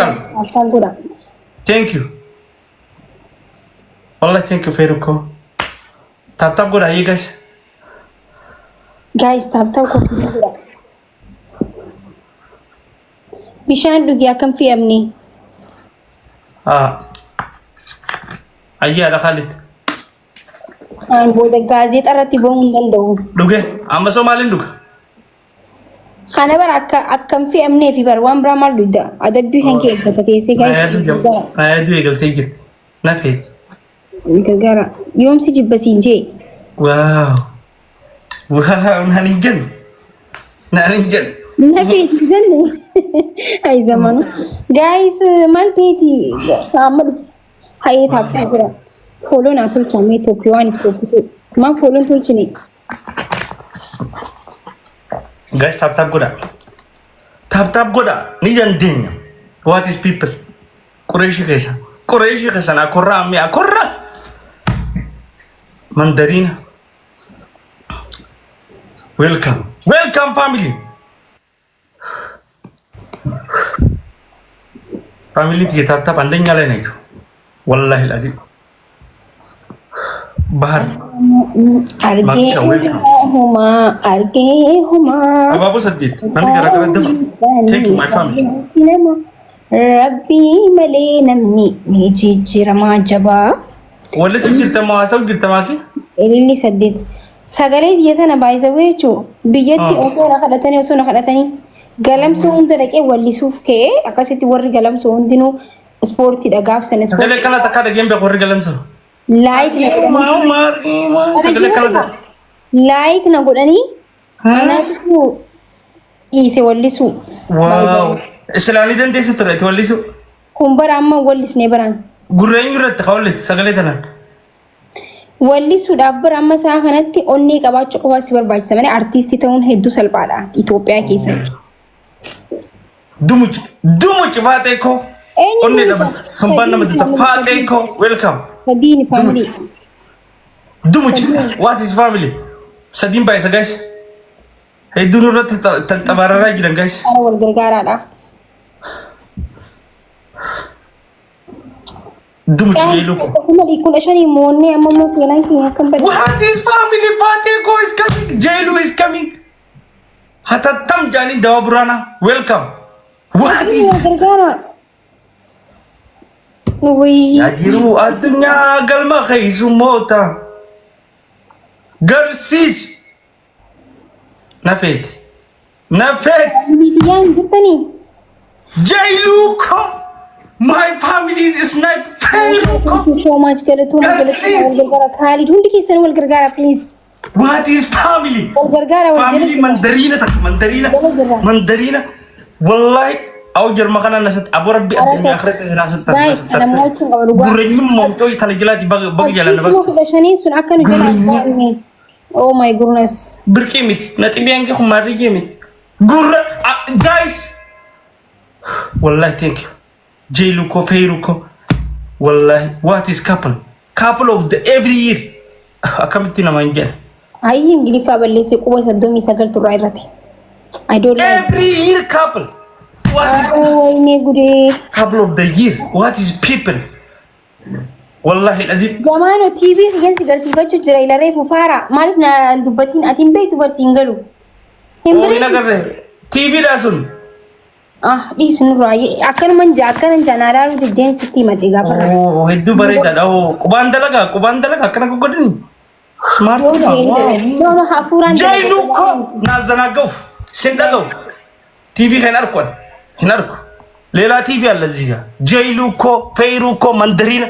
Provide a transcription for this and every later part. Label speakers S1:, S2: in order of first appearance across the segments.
S1: qalu.
S2: Tap tap godha.
S1: Thank you. Wallahi thank you Feerukoo. Tap tap godha hayyee guys.
S2: Guys, tap tap godha. Bishaan dhugi akkam fe'amne.
S1: Ah. Ayyaadha Khalid.
S2: Aan booda gaazexaa irratti ba'uu hin danda'u.
S1: Dhuge amma soo maaliin dhuga?
S2: Kana bara akka akkam fe'amnee fi bara waan biraa maal dhugda? Adabbii kan kee eeggata teessee guys.
S1: Ayyaaduu eegaltee jirti. Na feeti.
S2: Gargaara. Yoomsi jibba siin jee.
S1: Waaw. Waaw naan hin jennu. Naan hin jennu.
S2: Na feeti jenne. Ay zamanu. Guys, maal ta'eeti amma dhufu. Hayee taapsaa jira. Follow naa tolchaa mee Itoophiyaa waan Itoophiyaa. Maal follow tolchine?
S1: Guys, tap tap godha. Tap tap godha. Ni dandeenya. What is people? Qureeshii keessa. Qureeshii keessan akorraa ammi akorraa. Mandariina. Welcome. Welcome family. Family tiyya tap tap አንደኛ ላይ ናቸው። ወላሂ ላዚም ባህር
S2: Argee
S1: Maksha, welcome.
S2: humaa argee humaa.
S1: Abaaboo saddeet namni garaa garaa dafa. Thank you my family.
S2: Nama Rabbii malee namni ni jijjiiramaa jabaa.
S1: Wallisuu jirta moo haasa'u jirta maaki?
S2: Ililli saddeet. Sagalee biyya sana baay'isawee jechuun biyyatti osoo na kadhatanii osoo na kadhatanii galamsoo hunda dhaqee wallisuuf ka'ee akkasitti warri galamsoo hundinuu ispoortiidha gaafsan
S1: Sagalee
S2: ispoortii.
S1: kana takkaa dhageen beeku warri galamsa.
S2: Laayik na godhanii
S1: Sagalee kana takka.
S2: laayik na godhanii anaatu dhiise wallisuu.
S1: Waaw. Islaanii dandeessu ture itti wallisu.
S2: Kun bara amma wallisnee baraan.
S1: Gurra eenyu irratti haa wallisu sagalee tanaan?
S2: Wallisuudhaaf bara amma isaa kanatti onnee qabaachuu qofaa si barbaachisa malee artiistii ta'uun hedduu salphaadha Itoophiyaa keessatti.
S1: Dumuc dumuc faaxee koo.
S2: Eenyu
S1: Onnee
S2: dumuc?
S1: dhaba simbaan nama tuta faaxee koo welcome.
S2: Sadiin family.
S1: Dumuc what is family? Sadiin baay'isa guys. Hedduu nurratti tanxabaararaa jiran guys.
S2: Qara wal gargaaraadha.
S1: Dumuc yeeluu koo.
S2: 2015 moonnee amma immoo seenaan keenya akkam badde.
S1: What is family? Faaxee koo is coming. Jeeluu is coming. Hatattam jaaniin dawaa buraanaa. Welcome. What is
S2: Wal gargaara. Wayii.
S1: Yaa jiruu addunyaa galma keessummoota garsiis nafeeti nafeeti
S2: Miidiyaan hin jirtanii?
S1: Jailuuko my family is snipe Failuuko.
S2: Thank you so much galatooma galatooma wal gargaara Kaalid hundi keessan wal gargaara please.
S1: What is family?
S2: Wal gargaara wal
S1: Family
S2: jala.
S1: mandariina takka mandariina
S2: Jala jirra.
S1: mandariina wallahi aw jarma kana nasat abu rabbi addunyaa akhiratti isin asattar
S2: Guys, ana mo'achuun qaba dhugaa.
S1: Gurreenyummaa mucoo tana jilaati baga baga jalaan
S2: Kuma
S1: dabarsu.
S2: 15 sun akka nu jalaa hin baafne. Oh my goodness.
S1: Birqii miti naxibiyaan kee kummaarrii kee miti. Gurra guys wallahi thank you. Jeeluu koo feeruu koo wallahi what is couple couple of the every year akkamitti nama hin jedhan.
S2: Ayyi Ingiliffaa balleessee quba 39 turraa irrate. I don't like.
S1: Every year couple. What is
S2: Oh, wayne gudee.
S1: couple of the year? What is people? Wallahi azim.
S2: Gamaano TV kiyyan si garsiifachuu jira ilaree fufaara. Maaliif na hin dubbatiin ati hin beektu barsi hin galu. Hin
S1: Oh, hin
S2: beektu.
S1: agarre. TV dha sun.
S2: Ah, dhiisu nurraa. Akkanuman jaa akkanan jaa naa laaluu diddeen sitti himadhe gaafa.
S1: Oh, hedduu bareedaadha. Oh, qubaan dalagaa, qubaan dalagaa akkana goggodhani. Smart dha. Wow.
S2: No, no, hafuuraan
S1: Jailuu koo naazanaaga'uuf sin dhaga'u. TV kan arku ani hin arku. Leelaa TV alla ziga. Jailuu koo, feeruu koo, mandariina.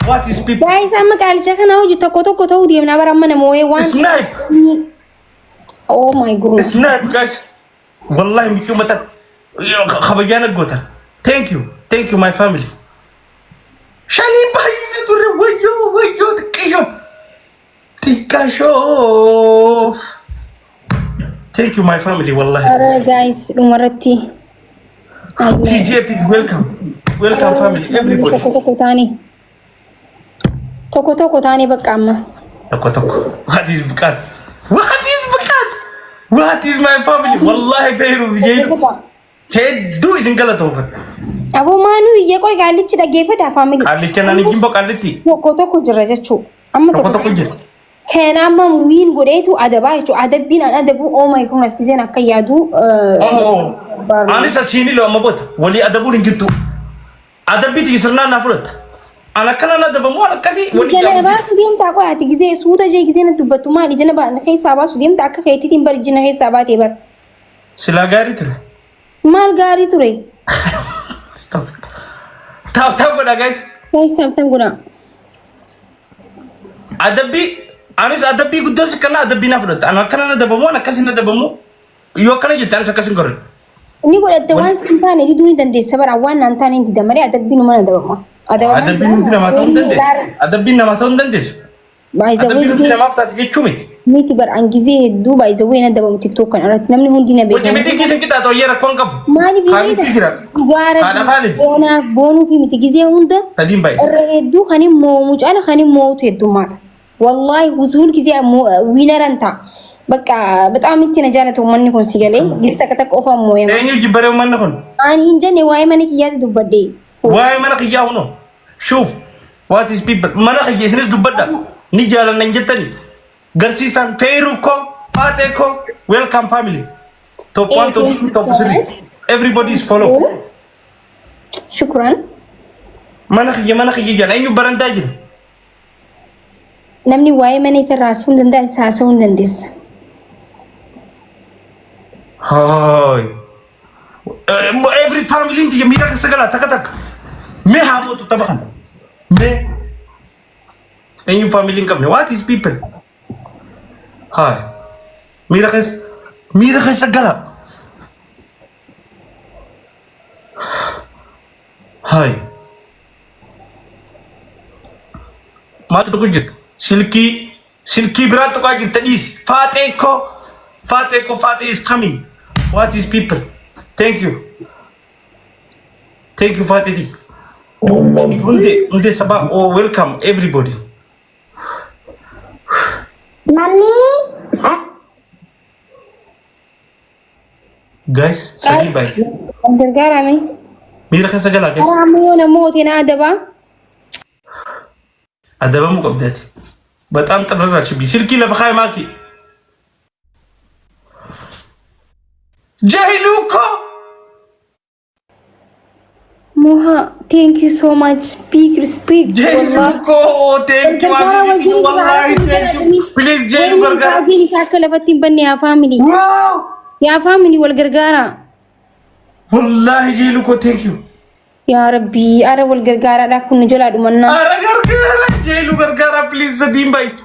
S1: What is people?
S2: Guys, amma qaalicha kana hojii tokko tokko ta'uu deemnaa bara amma nama wayii waan.
S1: Snipe!
S2: Oh my goodness.
S1: Snipe guys. Wallahi michuu matan kabajaan gootan. Thank you. Thank you my family. Shaniin baay'isee turre wayyoo wayyoo xiqqeeshoo. Xiqqaashoo. Thank you my family wallahi.
S2: Ara guys, dhumarratti.
S1: PGF is welcome. Welcome family everybody.
S2: Tokko tokko taane. Tokko tokko taane bakka amma.
S1: Tokko tokko. What is buqaat? What is buqaat? What is my family? Wallahi feeru jedhu. Hedduu isin galatoomfadha.
S2: Aboo maanuu iyya qoy qaallichi dhaggeeffata family.
S1: Qaallicha nani jimbo qaallitti.
S2: Tokko tokko jira jechuu. Amma
S1: Tokko tokko jira.
S2: Kan amma wiin godheetu adabaa jechuudha. Adabbiin an adabu oh my goodness giseen akka yaadu.
S1: Oh, anis asiin iloo amma bota walii adabuun hin jirtu. Adabbiiti sirnaan naa fudhatta. An akkanaan adabamu an akkasii walii
S2: Ijana
S1: jaamu jira.
S2: baasu deemtaa qoy ati gisee suuta jee gisee natti dubbattu maal ijana keessaa baasu deemta akka keetiitiin bar ijina keessaa baatee bar.
S1: Silaa gaarii ture.
S2: Maal gaarii ture?
S1: Stop. Tap tap godhaa guys.
S2: Guys tap tap godhaa.
S1: Adabbii anis adabbii guddoo si kenna adabbii naa fudhatta. An akkanaan adabamu an akkasiin adabamu yoo akkana jette anis akkasin godhan.
S2: Ni godhatte waan sin taane diduu ni dandeessa bara waan naan taane hin dida malee adabbiin uma adabama.
S1: Adabbiin hundi namaa ta'uu hin dandeessu. Adabbiin namaa ta'uu hin dandeessu. Adabbiin hundi namaaf taate jechuu miti.
S2: Miti bar an gizee hedduu baay'isawwee na adabamu TikTok kan irratti namni hundi na
S1: Hojii
S2: beeka.
S1: miti kisin qixaaxa hoyyee rakkoon qabu.
S2: Maaliif
S1: Kaalitti jira.
S2: Dhugaa
S1: Haadha Kaalid.
S2: boonaaf boonuu fi miti gizee hunda
S1: Sadiin baay'isa.
S2: irra hedduu kan hin moo'u caala kan hin moo'utu heddummaata. Wallaahi huzuul gizee wiinaran ta'a. Bakka bexaam itti na jaalatu uummanni kun si galee gizee takka takka ofa moo'ema.
S1: Eenyu jibbaree uummanni kun?
S2: Ani hin jenne waa'ee mana kiyyaatti dubbadhe.
S1: Waa'ee mana kiyyaa hunoo. Shuuf. What is people? Mana kiyya isinis dubbadha. Ni jaalanna hin jettani. Garsiisaan feeruu koo faaxee koo welcome family. Top 1, top 2, top 3. Everybody is follow.
S2: Shukran.
S1: Mana kiyya mana kiyya jala eenyu barandaa jira?
S2: Namni waa'ee mana isa irraa haasa'uu hin danda'an isa haasa'uu hin dandeessa.
S1: Haay. Every family tiyya miira keessa galaa takka takka. Mee haa mootu tapha kana. Mee. Eenyu family hin qabne. What is people? Haay. Miira keessa miira keessa galaa. Haay. Maaltu tokko jirta? Silkii silkii biraa tuqaa jirta dhiisi. Faaxee koo faaxee koo faaxee is coming. What is people? Thank you. Thank you faaxee tiyya. Hundee hundee sabaa oh welcome everybody.
S3: Mami,
S1: Guys sadii baay'ee.
S2: Gargaarame.
S1: Miira keessa galaa guys.
S2: Karaa ammoo yoo namoota na adabaa.
S1: Adabamuu qabdi ati. Baxaam xirrarraa shibbii. Silkii lafa kaa'e maaki. Jahiluu koo.
S2: Moha, thank you so much. Big respect.
S1: Jahiluu koo. Thank you. Habibi. Wallahi thank you. Please Jahiluu gargaara.
S2: Gargaara. Isaa akka lafatti hin banne yaa family.
S1: Wow.
S2: Yaa family wal gargaara.
S1: Wallahi Jahiluu koo thank you.
S2: Yaa Rabbii ara wal gargaaraadha kun nu jalaa dhumannaa.
S1: Ara gargaara. Jahiluu gargaara please sadiin baay'is.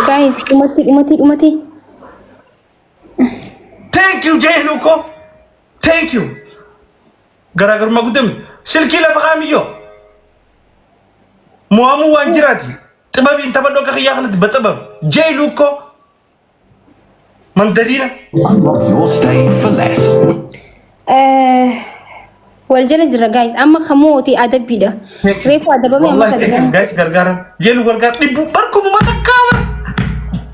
S2: Guys, dhumatti dhumatti dhumatti.
S1: Thank you Jahiluu koo. Thank you. Garaagarummaa guddame. Silkii lafa kaamiyyoo. Mo'amuu waan jiraati. Xibabiin taphadhu akka kiyyaa kanatti baxabab. Jahiluu koo. Mandariina.
S4: Unlock your stay for less.
S2: Wal jala jira guys. Amma kamooti adabbiidha. Reefu adabame amma
S1: Wallahi thank you
S2: sadabame.
S1: guys gargaaran. Jahiluu gargaar dhibbu barkuma takkaa bar.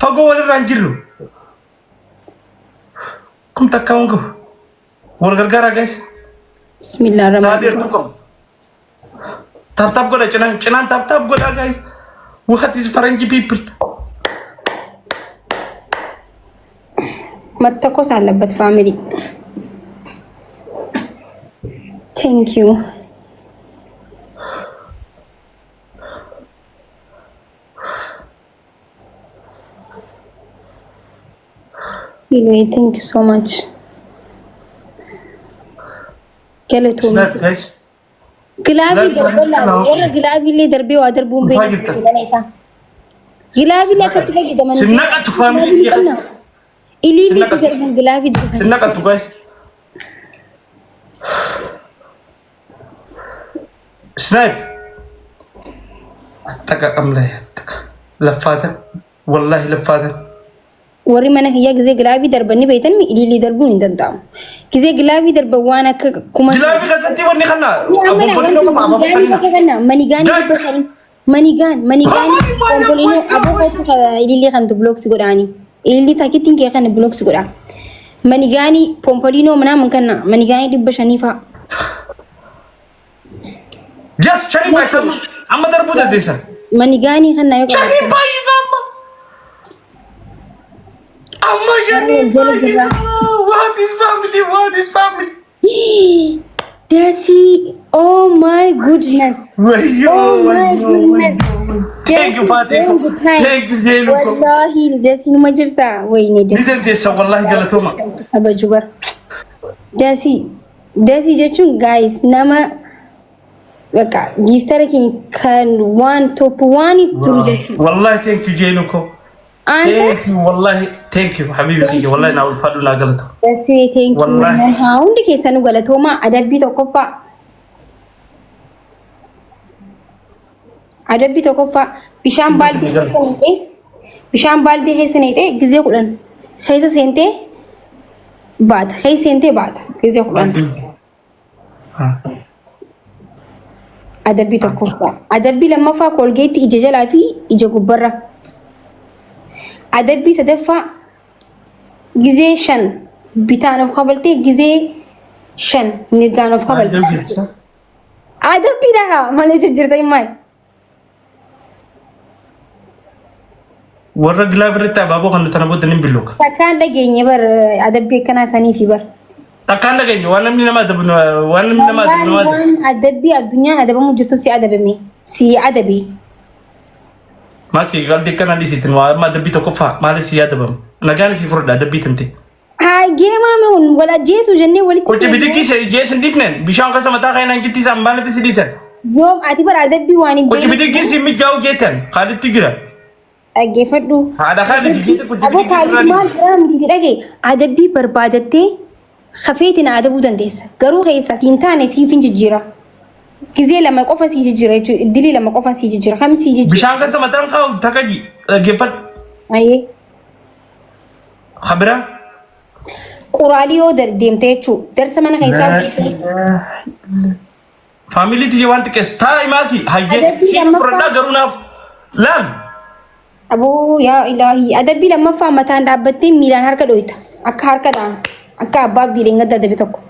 S1: Fagoo walirraa hin jirru. Kum takkaa hin gahu. Wal gargaaraa guys.
S2: Bismillah
S1: Naa
S2: rahmaan.
S1: dheertuu qabu. Tap tap godha cinaan cinaan tap tap godha guys. What is faranji people?
S2: መተኮስ አለበት ፋሚሊ። ቴንክ ዩ Anyway, thank you so much. Galatoomii.
S1: Snap guys.
S2: Gilaavii
S1: Gilaavii
S2: darbee warra gilaavii illee darbee waa darbuun
S1: Dhufaa
S2: beekan
S1: jirta.
S2: mana isaa. Gilaavii illee akkatti fayyadaman.
S1: Sin naqattu family kiyya keessa.
S2: Iliilii
S1: Sin naqattu.
S2: darban gilaavii darban.
S1: Sin naqattu guys. Snipe. Attaqa ላይ attaqa. Laffaatan. Wallahi laffaatan.
S2: Warri mana kiyyaa gizee gilaavii darban ni beektan iliilii darbuun hin danda'amu. Gizee gilaavii darban waan akka kuma.
S1: Gilaafii keessatti wanni kana abbobbonni qofa abbobbonni.
S2: Manigaan
S1: Guys.
S2: manigaan manigaan
S1: Oh my
S2: obbolino
S1: God.
S2: aboo ililii kan blocks godhaani. Ililii takittiin kee kan blocks godha. Manigaanii pompoliinoo manaa kana manigaanii 500 fa'a.
S1: Yes, shanii baay'isa amma. Amma darbuu dandeessan.
S2: Manigaanii kan na yoo
S1: Shanii
S2: qabaatan.
S1: baay'isa amma. Amma shanii
S2: Jala
S1: baay'isa.
S2: jala.
S1: What is family? What is family?
S2: Dasii, oh my goodness.
S1: Wayyoo,
S2: Oh my
S1: wayyoo,
S2: goodness.
S1: wayyoo. Thank you, Fatih. Thank you, Jeeluu.
S2: Wallahi Dasii numa jirta. Wayne
S1: Ni
S2: Dasii.
S1: dandeessan wallahi galatooma.
S2: Kabaju bar. Dasii, Dasii jechuun guys nama bakka giiftara keenya kan waan top waan turu jechuudha.
S1: Wallahi thank you, Jeeluu ko.
S2: Anta
S1: Thank you, wallahi thank you, habibi kiyya. Wallahi naa ulfaadhu naa galatu.
S2: Dasii, thank you.
S1: Wallahi.
S2: Haa, hundi keessanuu galatoomaa. Adabbii tokkoffaa. Adabbii tokkoffaa, bishaan baaldii keessa naqxee, bishaan baaldii keessa naqxee gizee 10 keessa seentee baata, keessa seentee baata gizee 10. Adabbii tokkoffaa. Adabbii lammaffaa, koolgeetti ija jalaa fi ija gubbarra. Adabbii sadaffaa, gizee 5 bitaan of kabaltee gizee 5 mirgaan of kabalte. Adabbiidha kaa malee jijjiirtanii maali?
S1: Warra glove irratti abaaboo kan tana booda ni billuuka.
S2: Takkaan dhageenye bar adabbii akkanaa sanii fi bar.
S1: Takkaan dhageenye waan namni nama adabu, waan namni nama adabu nama adabu.
S2: Waan adabbii addunyaan adabamu jirtu si adabame si adabe.
S1: Maaki qalbii akkana dhiisitin waa amma adabbii tokkoffaa maaliif si yaadabama? Nagaan si furdha adabbii tante.
S2: Haa, geemaa kun wal ajjeesuu jennee walitti
S1: Qochi
S2: seennee.
S1: bidikkii se jees hin dhiifneen bishaan keessa mataa keenan jitti isaan maaliif si dhiisan?
S2: Yoom ati bara adabbii waan hin
S1: Qochi
S2: beekne.
S1: bidikkii si mijaa'u jeetan kaalitti jira.
S2: Dhaggeeffadhu.
S1: Haadha Kaalid jeete qochi
S2: Aboo
S1: bidikkii sirraa
S2: Kaalid maal
S1: dhiisan.
S2: biraa miti dhagee adabbii barbaadattee hafeetiin adabuu dandeessa. Garuu keessaa siin taane siif hin jijjiira. Gizee lama qofa sii jijjiira jechuudha. Iddilii lama qofa sii jijjiira. Kam sii jijjiira?
S1: Bishaan keessa mataan kaa'u takka ji dhaggeeffadhu.
S2: Ayyee.
S1: Kabira.
S2: Quraalii yoo deemte jechuudha. Darsa mana keessaa hojjettee.
S1: Faamilii tiyya waan xiqqeessu taa himaaki hayyee
S2: Adabbii
S1: siin
S2: lammaffaa.
S1: fudhadhaa garuu naaf laal.
S2: Aboo yaa ilaahii, adabbii lammaffaa, mataan dhaabbattee miilaan harka dhoyta. Akka harka dhaan akka abbaa abdii dheengadda adabe tokko.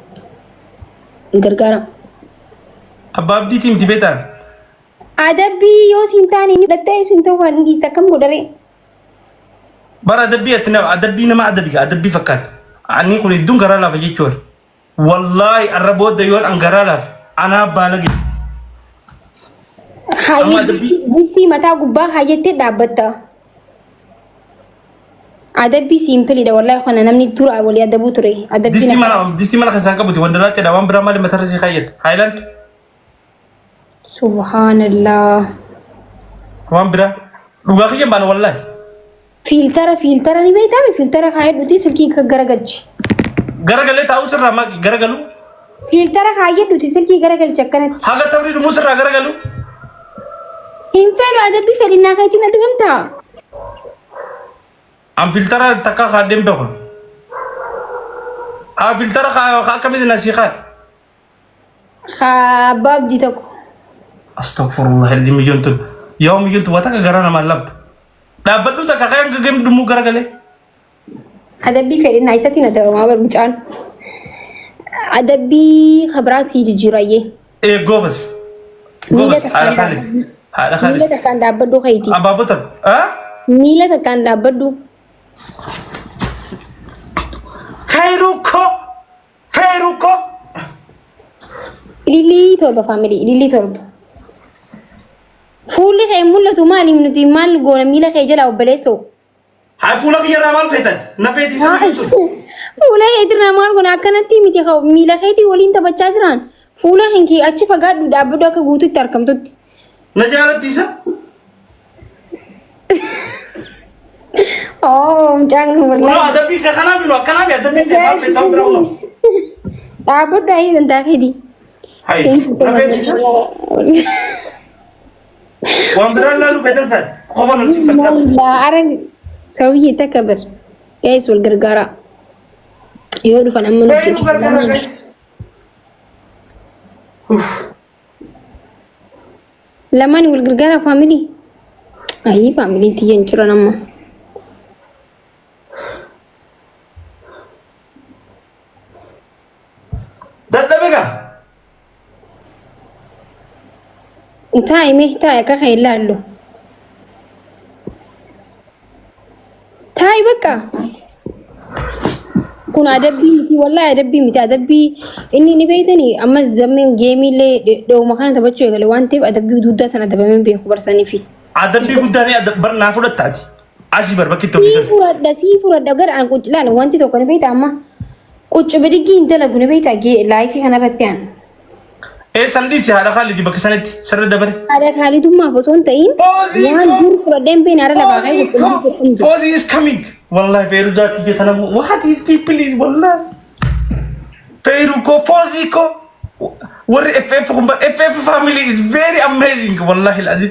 S2: Gargaara.
S1: Abbaa abdiitiin miti beektaan.
S2: Adabbii yoo siin taane inni fudhattee sun ta'uu waan dhiiste akkam godharee?
S1: Bara adabbii ati nama adabbii nama adabi adabbii fakkaata. Ani kun hedduun garaa laafa jechuudha. Wallaahi arra booda yoon an garaa laafe anaa baalage. Amma
S2: Hayyee
S1: adabbii
S2: distii mataa gubbaa hayyattee dhaabbatta. Adabbii siimpiliidha wallaahi, kana namni dura walii adabuu ture. Adabbii
S1: Distii mana distii mana keessaan qabuti wandalaatteedha waan biraa maali matarra sii kaayyadha. Haayilaand
S2: Subhaanallah.
S1: waan biraa dhugaa kiyyan baana wallaahi.
S2: Fiiltara, fiiltara ni beektaa? Fiiltara kaayyadhuti silkii garagalchi.
S1: Garagalee taa'uu sirraa maaki garagalu.
S2: Fiiltara kaayyadhuti silkii garagalchi akkanatti.
S1: Haga taphni dhumuu sirraa garagalu.
S2: Hin fedhu, adabbii fedhinnaa keetiin adabamtaa.
S1: An filtara takka kaadheen beeku. Haa, filtara akkamitti na sii kaadhe?
S2: Haa, abbaa abdii tokko.
S1: Astagfirullah alazim, miyyoon tun. Yoo miyyoon tun waa takka garaa namaan laftu. Dhaabbadhu takka kan gaggeem dhumuu garagalee.
S2: Adabbii fedhinnaa isatiin adabamaa bar mucaan. Adabbii kabraa sii jijjiirayyee.
S1: Ee goobas.
S2: Miila
S1: Goobas haadha
S2: takkaan
S1: Khalid.
S2: dhaabbadhu.
S1: Haadha
S2: Miila
S1: Khalid.
S2: takkaan dhaabbadhu keeti.
S1: Abaabota. Ah?
S2: Miila takkaan dhaabbadhu.
S1: Feeruu koo. Feeruu koo.
S2: Ilillii 7, family, ilillii 7. Fuulli kee hin mul'atu, maaliif nuti maal goona miila kee jalaa obboleessoo?
S1: Haa, fuula kiyyarraa maal feetan? Na feetii sana jettu.
S2: Fuula keetirraa maal goona? Akkanatti miti, haa miila keetii waliin taphachaa jiran. Fuula kan kee achi fagaadhu, dhaabbadhu akka guututti argamtutti.
S1: Na jaalattiisa?
S2: Oo, mucaan kun
S1: Kunoo
S2: wallaahi.
S1: adabbii kee kanaa binu akkanaa mi adabbii kee maal feetan bira oolu?
S2: Dhaabbadhu ayii dantaa keetii.
S1: Hayi.
S2: Thank you so
S1: Na
S2: much.
S1: feetiisa? Waan biraan laaluu feetan saati. Qofa nu si fadhaa.
S2: Laa ara sawiyyee takka bir. Guys, wal gargaaraa. Yoo dhufan amma nuti.
S1: Feeruu gargaara guys. Uff.
S2: Lamaan wal gargaaraa family. Ayii, faamiliin tiyya hin jiran amma.
S1: Dadhabe gaa.
S2: Taa'i mee taa'i akka kan hin laallu. Taa'i bakka. Kun adabbii miti wallahi adabbii miti adabbii inni ni beektanii ammas zammeen geemiillee dhooma kana taphachuu eegale waan ta'eef adabbii guddaa sana adabamee hin beeku barsaniifi.
S1: Adabbii guddaa ni bar naa fudhattaati. Asii bar bakki itti
S2: Sii
S1: hojjetan.
S2: furadha sii furadha gara an qucci laala wanti tokko ni beekta amma qucci bidiggii hin dalagu ni beekta laayifii kanarratti an.
S1: Ee san dhiisi haadha Khaalidi bakka sanitti sarara dabare.
S2: Haadha Khaalidummaaf osoo hin ta'in
S1: Foozii
S2: waan
S1: koo
S2: dur fudhadhee hin beekne hara lafaa ka'ee
S1: Foozii
S2: qucci
S1: koo
S2: bidiggii hin jiru.
S1: Foozii is coming. Wallahi Feeruzaa tiyya tana what is people is wallahi. Feeruu koo Foozii koo warri FF kun FF family is very amazing wallahi alazim.